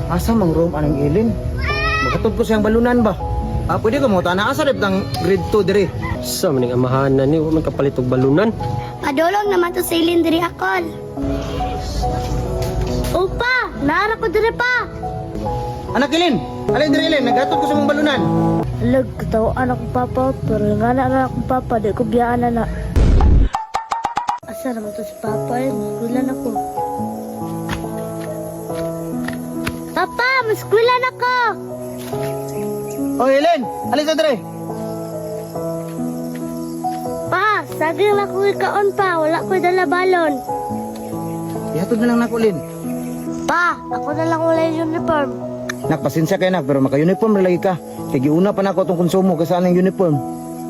Asa mang room anang Ilin? Makatod ko siyang balunan ba? Ah, pwede ko mo tana asa rep tang grade 2 dire. Sa maning amahan na ni, wa man kapalit og balunan. Padulong naman to sa Ilin diri akol. Opa, naara ko diri pa. Anak Ilin, alin dire Ilin, naghatod ko sa mong balunan. Lag, katawaan akong papa, pero nga na akong papa, di ko biyaan na na. Asa naman to si papa eh, maskulan ako. Papa, maskulan ako! Oh Ilin, alin sa dire. Pa, saging lang ko ikaon pa, wala ko dala balon. Ihatod na lang nako Ilin. Pa, ako na lang wala yung uniform. Nak, pasensya kay nak, pero maka-uniform ra lagi ka. Kay giuna pa nako atong konsumo kay saan ang uniform.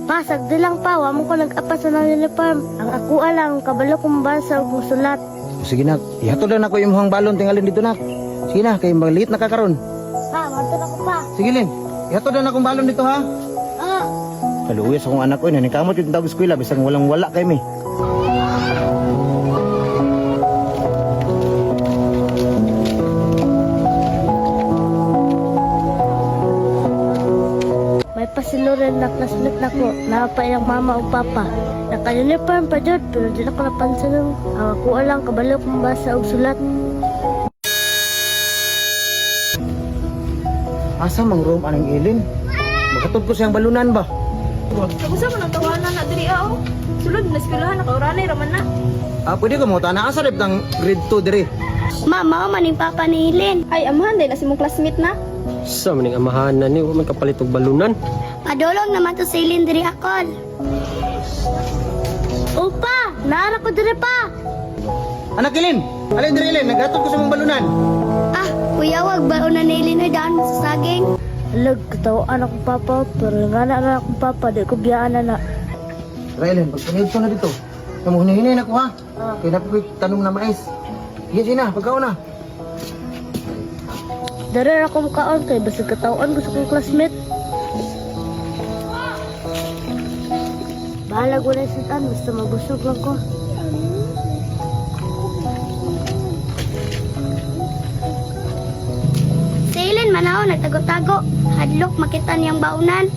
Pa, sagdi lang pa, wa mo ko nag-apas na ng uniform. Ang ako lang, kabalo kong basa ug sulat. O, sige nak, ihatod lang nako imong balon tingalin dito nak. Sige na, kay maliit na ka karon. Pa, manto na ko pa. Sige Lin, ihatod lang akong balon dito ha. Ah, Kaluya sa akong anak ko, nanikamot yung tawag eskwela, bisang walang wala kay mi. May pasiluran na classmate nako, naa pa iyang mama o papa. Naka-uniform pa jud, pero di na ko napansin. Ang ako lang kabalo kong basa og sulat. Asa mang room anang Ilin? Makatod ko siyang balunan ba? Kagusa man ang tawanan na diri ah, oh. Sulod na eskwelahan nakauranay raman na. Ah, pwede ko mo tana asa rep tang grade 2 dire. Mama, maning papa ni Ilin. Ay, amahan dahil na si mong classmate na. Sa maning amahan na ni, wa man kapalit og balunan. Padulong naman to sa Ilin diri akol. Opa, naara ko diri pa. Anak Ilin, alin dire Ilin, naghatod ko sa mong balunan. Ah, kuya, wag ba una ni Ilin oy daan sa saging? Lag, katawaan akong papa, pero nga na akong papa, di ko biyaan na na. Tara Ilin, pag pinidto na dito. Kamu hinihinay na ko ha. Kay na ko tanong na mais. Sige sige na, pagkaon na. Dara ra ko mukaon kay basig katawaan ko sa kong classmate. Bahala ko na sa basta mabusog lang ko. Sa ilin manaw nagtago-tago, hadlok makita niyang baunan.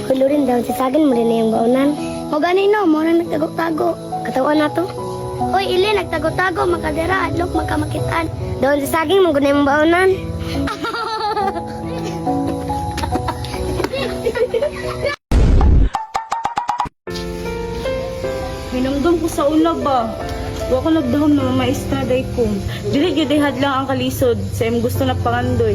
Hulurin daw sa sagin mo rin niyang baunan. O gani no, mo nang nagtago-tago. Katawan na to. Hoy, ilin nagtago-tago, makadira, hadlok makamakitaan. Doon sa saging mo gunay mong baunan. Hinumdum ko sa una ba. Wa ko nagdahom na mamaestra day ko. Dili gyud hadlang ang kalisod sa imong gusto na pangandoy.